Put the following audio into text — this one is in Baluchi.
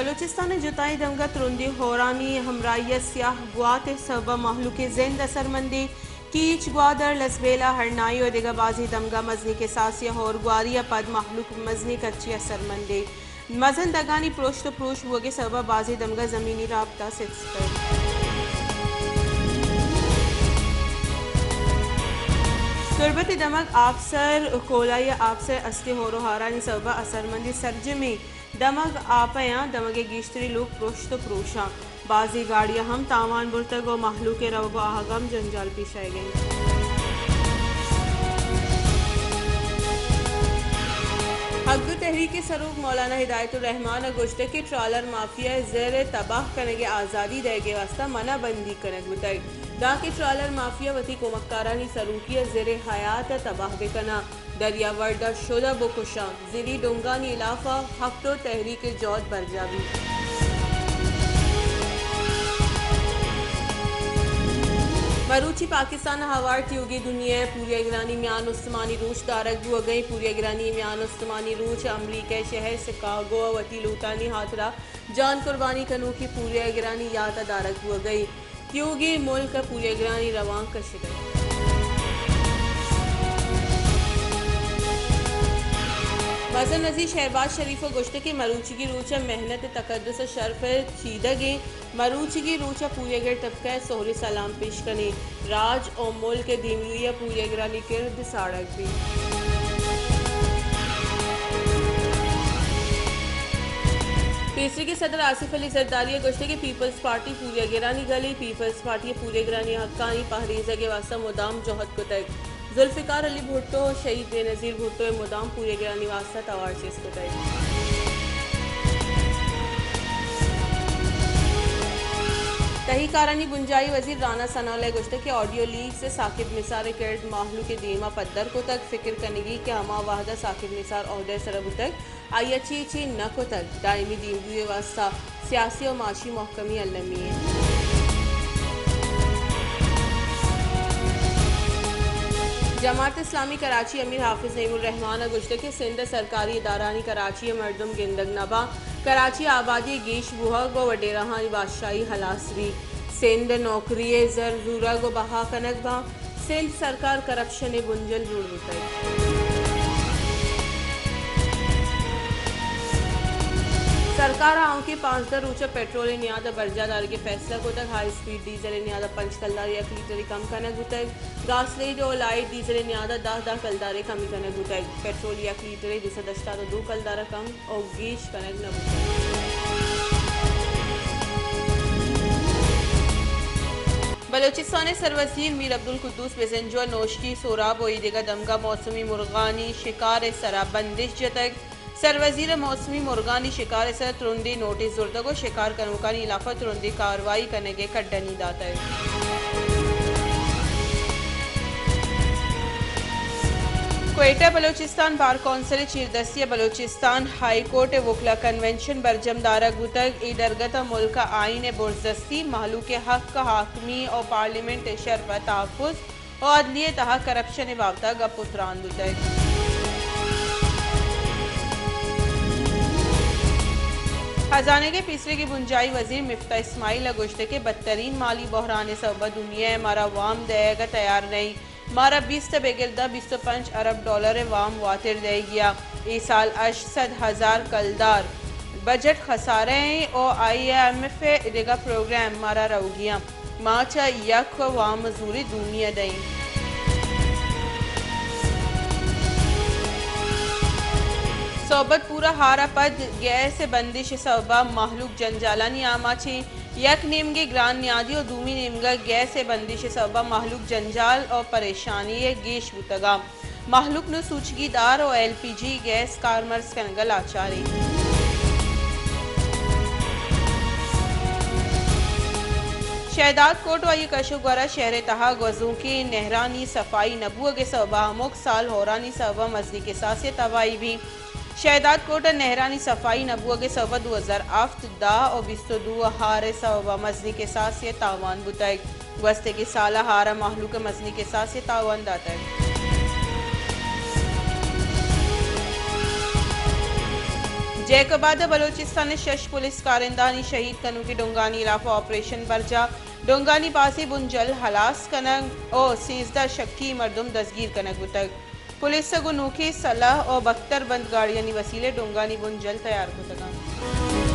بلوچستان ءِ جتائیں دمگ ءَ ترندیں ہورانی ہمراہی ءَ سیاہ گوات ءِ سبب ءَ مہلوک ءِ زند اثرمندیں۔ کیچ، گوادر، لسبیلہ، ہرنائی ءُ دگہ بازیں دمگ ءَ مزنیں کساسے ءِ ہورگواری ءَ پد مہلوک مزنیں کرچی ءَ اثرمندیں۔ مزن دگانی پرشت ءُ پروش بوگ ءِ سبب ءَ بازیں دمگ ءَ زمینی رابطہ سستگ۔ تربت ءِ دمگ آپسر، کولائی ءِ آپسر ءِ استیں ہور ءُ ہارانی سبب ءَ اثرمندیں۔ سرجمیں دمگ آپ ءَ یاں، دمگ ءِ گیشتریں لوگ پرشت ءُ پروش آں۔ بازیں گاڑیاں ہم تاوان برتگ ءُ مہلوک ءِ روگ ءُ آہگ ءَ ہم جنجال پیش آیگ ءَ انت۔ حق دو تحریک ءِ سروک مولانا ہدایت الرحمان ءَ گوشتگ کہ ٹرالر مافیا ءِ زر ءِ تباہ کنگ ءِ آزادی دئیگ ءِ واستہ منع بندی کنگ بوتگ، دانکہ ٹرالر مافیا وتی کمکارانی سروکی ءَ زر ءِ حیات ءَ تباہ بہ کناں، دریا وڑ ءَ شد ءَ بکشاں۔ زری ڈونگانی ہلاف ءَ حق دو تحریک ءِ جہد برجاہ بیت۔ مروچی پاکستان ءَ ہوار تیوگیں دنیا ءِ پوریاگرانی میان استمانی روچ دارگ بوگ ءَ انت۔ پوریاگرانی میان استمانی روچ امریکہ ءِ شہر سکاگو ءَ وتی لوٹانی ہاترا جان قربانی کنوکیں پوریاگرانی یات ءَ دارگ بوگ ءَ انت۔ تیوگیں ملک ءَ پوریاگرانی روانک کشتگ۔ مزن نزیر شہباز شریف ءَ گوشتگ کہ مروچیگیں روچ ءَ محنت ءِ تقدس ءُ شرف ءِ چیدگ انت۔ مروچیگیں روچ ءَ پوریاگر طبقہ ءَ سہریں سلام پیش کنیں۔ راج ءُ ملک ءِ دیمروئی ءَ پوریاگرانی کرد ساڑگ بیت۔ پیسریگیں صدر آصف علی زرداری ءَ گوشتگ کہ پیپلز پارٹی پوریاگرانی گلے، پیپلز پارٹی ءَ پوریاگرانی حقانی پہریزگ ءِ واستہ مدام جہد کتگ۔ ذوالفقار علی بھٹو ءُ شہید بے نظیر بھٹو ءَ مدام پوریاگرانی واستہ توار چست کتگ۔ تہی کارانی بنجاہی وزیر رانا ثناء اللہ ءَ گوشتگ کہ آڈیو لیکس ءَ ثاقب نثار ءِ کرد مہلوک ءِ دیم ءَ پدر کتگ، فکر کنگی کہ ہما وہد ءَ ثاقب نثار عہدہ ءِ سرا بوتگ، آئی ءَ چے چے نہ کتگ، دائمی دیمروئی ءِ واستہ سیاسی ءُ معاشی مہکمی المی انت۔ جماعت اسلامی کراچی امیر حافظ نعیم الرحمان ءَ گوشتگ کہ سندھ ءِ سرکاری ادارہانی کراچی ءِ مردم گندگ نہ باں، کراچی ءِ آبادی ءِ گیش بوہگ ءُ وڈیراہانی بادشاہی ہلاس بیت، سندھ ءِ نوکری ءِ زر زورگ ءُ بہا کنگ باں۔ سندھ سرکار کرپشن ءِ بنجل جوڑ بوتگ۔ سرکار ءَ آؤکیں پانزدہ روچ ءَ پٹرول ءِ نیاد ءَ برجاہ دارگ ءِ فیصلہ کتگ۔ ہائی اسپیڈ ڈیزل ءِ نیاد ءَ پنچ کلدار یک لیٹرے کم کنگ بوتگ۔ گاسلیڈ ءُ لائٹ ڈیزل ءِ نیاد ءَ دہ دہ کلدارے کمی کنگ بوتگ۔ پٹرول یک لیٹرے دو سد ہشتاد ءُ دو کلدار ءَ کم ءُ گیش کنگ نہ بوتگ۔ بلوچستان ءِ سروزیر میر عبدالقدوس بزنجو ءَ نوشکی، سوراب ءُ اے دگہ دمگاں موسمی مرغانی شکار ءِ سرا بندش جتگ۔ سروزیر ءَ موسمی مرغانی شکار ءِ سرا ترندیں نوٹس زرتگ ءُ شکار کنوکانی ہلاف ءَ ترندیں کاروائی کنگ ءِ کڈنی داتگ۔ کوئٹہ، بلوچستان بار کونسل ءِ چیردستی ءَ بلوچستان ہائی کورٹ ءِ وکلا کنونشن برجم دارگ بوتگ۔ اے درگت ءَ ملک ءِ آئین ءِ برزستی، مہلوک ءِ حق ءُ حاکمی ءُ پارلیمنٹ ءِ شرپ ءِ تحفظ ءُ عدلیہ ءِ تہا کرپشن ءِ بابت ءَ گپ ءُ تران بوتگ۔ ہزانگ ءِ پیسریگیں بنجاہی وزیر مفتاح اسماعیل ءَ گوشتگ کہ بدترین مالی بحران ءِ سبب ءَ دنیا ءَ مارا وام دئیگ ءَ تیار نہ انت۔ مارا بیست ءَ بگر داں بیست ءُ پنچ ارب ڈالر ءِ وام واتر دئیگی ءَ۔ اے سال ہشت سد ہزار کلدار بجٹ خسارہ ایں ءُ آئی ایم ایف ءِ دگہ پروگرام مارا روگی اَں۔ ما چہ یک وام زوری دومی ءَ دئیں۔ صحبت پورہ ہار ءَ پد گیس ءِ بندش ءِ سبب ءَ مہلوک جنجالانی آماچ ایں۔ یک نیمگے گران نیادی ءُ دومی نیمگ ءَ گیس ءِ بندش ءِ سبب ءَ مہلوک جنجال ءُ پریشانی ءَ گیش بوتگ ءَ۔ مہلوک نوں سوچگی دار ءُ ایل پی جی گیس کارمرز کنگ ءَ لاچار ایں۔ شہداد کوٹ ءُ آئی ءِ کش ءُ گور ءَ شہر ءِ تہا گوزونکیں نہرانی صفائی نہ بوگ ءِ سبب ءَ ہمک سال ہورانی سبب ءَ مزنیں کساسے ءِ تباہی بیت۔ شہداد کوٹ ءَ نہرانی صفائی نہ بوگ ءِ سبب ءَ دو ہزار ہفت، دہ ءُ بیست ءُ دو ءَ ہار ءِ سبب ءَ مزنیں کساسے ءِ تاوان بوتگ۔ گوستگیں سال ءَ ہار ءَ مہلوک ءَ مزنیں کساسے ءِ تاوان داتگ۔ یک ءَ بعد ءَ بلوچستان ءِ شش پولیس کارندہانی شہید کنوکیں ڈنگانی ہلاف ءَ آپریشن برجاہ، ڈنگانی بازیں بنجل ہلاس کنگ ءُ سیزدہ شکی مردم دزگیر کنگ بوتگ۔ پولیس ءَ گوں نوکیں سلاہ ءُ بکتر بند گاڑیانی وسیلہ ڈنگانی بنجل تیار کتگ اَنت۔